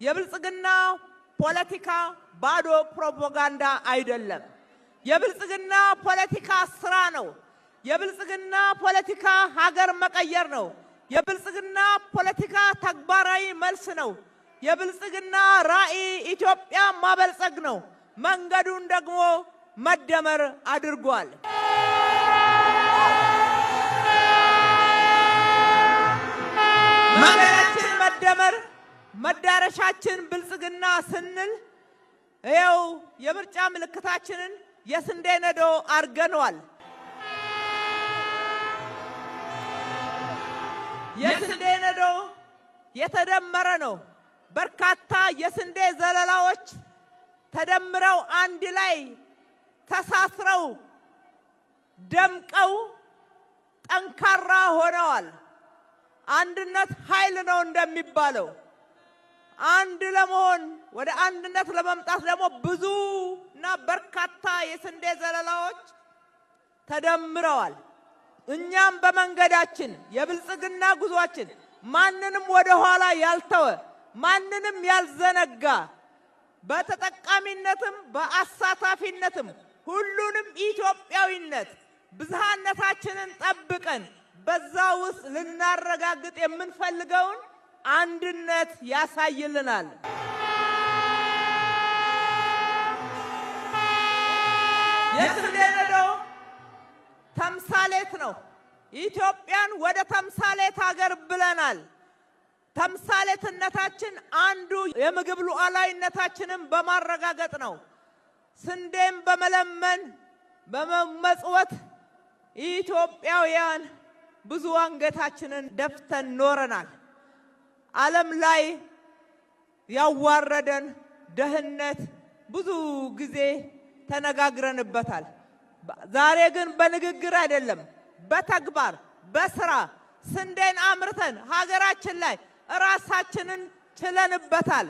የብልጽግና ፖለቲካ ባዶ ፕሮፓጋንዳ አይደለም። የብልጽግና ፖለቲካ ስራ ነው። የብልጽግና ፖለቲካ ሀገር መቀየር ነው። የብልጽግና ፖለቲካ ተግባራዊ መልስ ነው። የብልጽግና ራዕይ ኢትዮጵያ ማበልጸግ ነው። መንገዱን ደግሞ መደመር አድርጓል። መንገዳችን መደመር፣ መዳረሻችን ብልጽግና ስንል ይኸው የምርጫ ምልክታችንን የስንዴ ነዶ አርገነዋል። የስንዴ ነዶ የተደመረ ነው። በርካታ የስንዴ ዘለላዎች ተደምረው አንድ ላይ ተሳስረው ደምቀው ጠንካራ ሆነዋል። አንድነት ኃይል ነው እንደሚባለው አንድ ለመሆን ወደ አንድነት ለመምጣት ደግሞ ብዙ እና በርካታ የስንዴ ዘለላዎች ተደምረዋል። እኛም በመንገዳችን የብልጽግና ጉዟችን ማንንም ወደ ኋላ ያልተወ፣ ማንንም ያልዘነጋ፣ በተጠቃሚነትም በአሳታፊነትም ሁሉንም ኢትዮጵያዊነት ብዝሃነታችንን ጠብቀን በዛ ውስጥ ልናረጋግጥ የምንፈልገውን አንድነት ያሳይልናል። የስንዴ ነዶ ተምሳሌት ነው። ኢትዮጵያን ወደ ተምሳሌት ሀገር ብለናል። ተምሳሌትነታችን አንዱ የምግብ ሉዓላዊነታችንን በማረጋገጥ ነው። ስንዴን በመለመን በመመጽወት ኢትዮጵያውያን ብዙ አንገታችንን ደፍተን ኖረናል። ዓለም ላይ ያዋረደን ድህነት ብዙ ጊዜ ተነጋግረንበታል። ዛሬ ግን በንግግር አይደለም፣ በተግባር በስራ ስንዴን አምርተን ሀገራችን ላይ ራሳችንን ችለንበታል።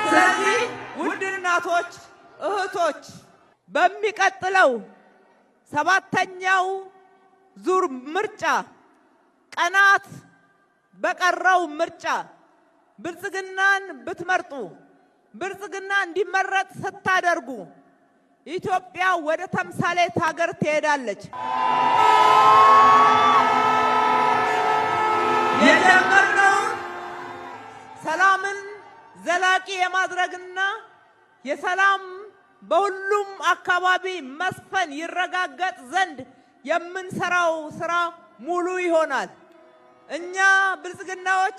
ስለዚህ ውድ እናቶች፣ እህቶች፣ በሚቀጥለው 7ኛው ዙር ምርጫ ቀናት በቀረው ምርጫ ብልጽግናን ብትመርጡ፣ ብልጽግና እንዲመረጥ ስታደርጉ ኢትዮጵያ ወደ ተምሳሌት ሀገር ትሄዳለች። የጀመርነውን ሰላምን ዘላቂ የማድረግና የሰላም በሁሉም አካባቢ መስፈን ይረጋገጥ ዘንድ የምንሰራው ስራ ሙሉ ይሆናል። እኛ ብልጽግናዎች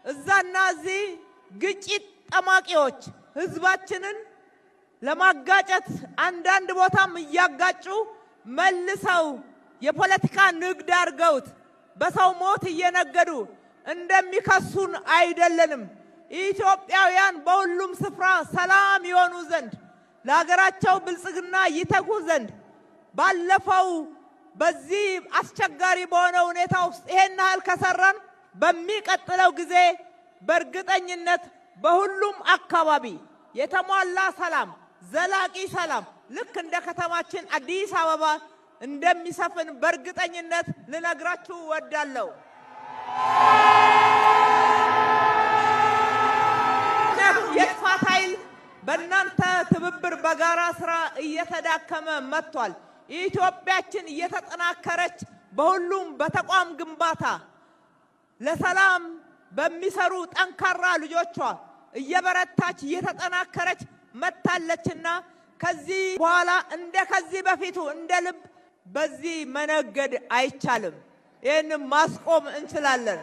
እዛና እዚህ ግጭት ጠማቂዎች ህዝባችንን ለማጋጨት አንዳንድ ቦታም እያጋጩ መልሰው የፖለቲካ ንግድ አድርገውት በሰው ሞት እየነገዱ እንደሚከሱን አይደለንም። ኢትዮጵያውያን በሁሉም ስፍራ ሰላም ይሆኑ ዘንድ፣ ለሀገራቸው ብልጽግና ይተጉ ዘንድ ባለፈው በዚህ አስቸጋሪ በሆነ ሁኔታ ውስጥ ይሄን ያህል ከሰራን በሚቀጥለው ጊዜ በእርግጠኝነት በሁሉም አካባቢ የተሟላ ሰላም፣ ዘላቂ ሰላም ልክ እንደ ከተማችን አዲስ አበባ እንደሚሰፍን በእርግጠኝነት ልነግራችሁ እወዳለሁ። ምክንያቱም የጥፋት ኃይል በእናንተ ትብብር በጋራ ስራ እየተዳከመ መጥቷል። ኢትዮጵያችን እየተጠናከረች በሁሉም በተቋም ግንባታ ለሰላም በሚሰሩ ጠንካራ ልጆቿ እየበረታች እየተጠናከረች መጥታለችና ከዚህ በኋላ እንደ ከዚህ በፊቱ እንደ ልብ በዚህ መነገድ አይቻልም። ይህንም ማስቆም እንችላለን።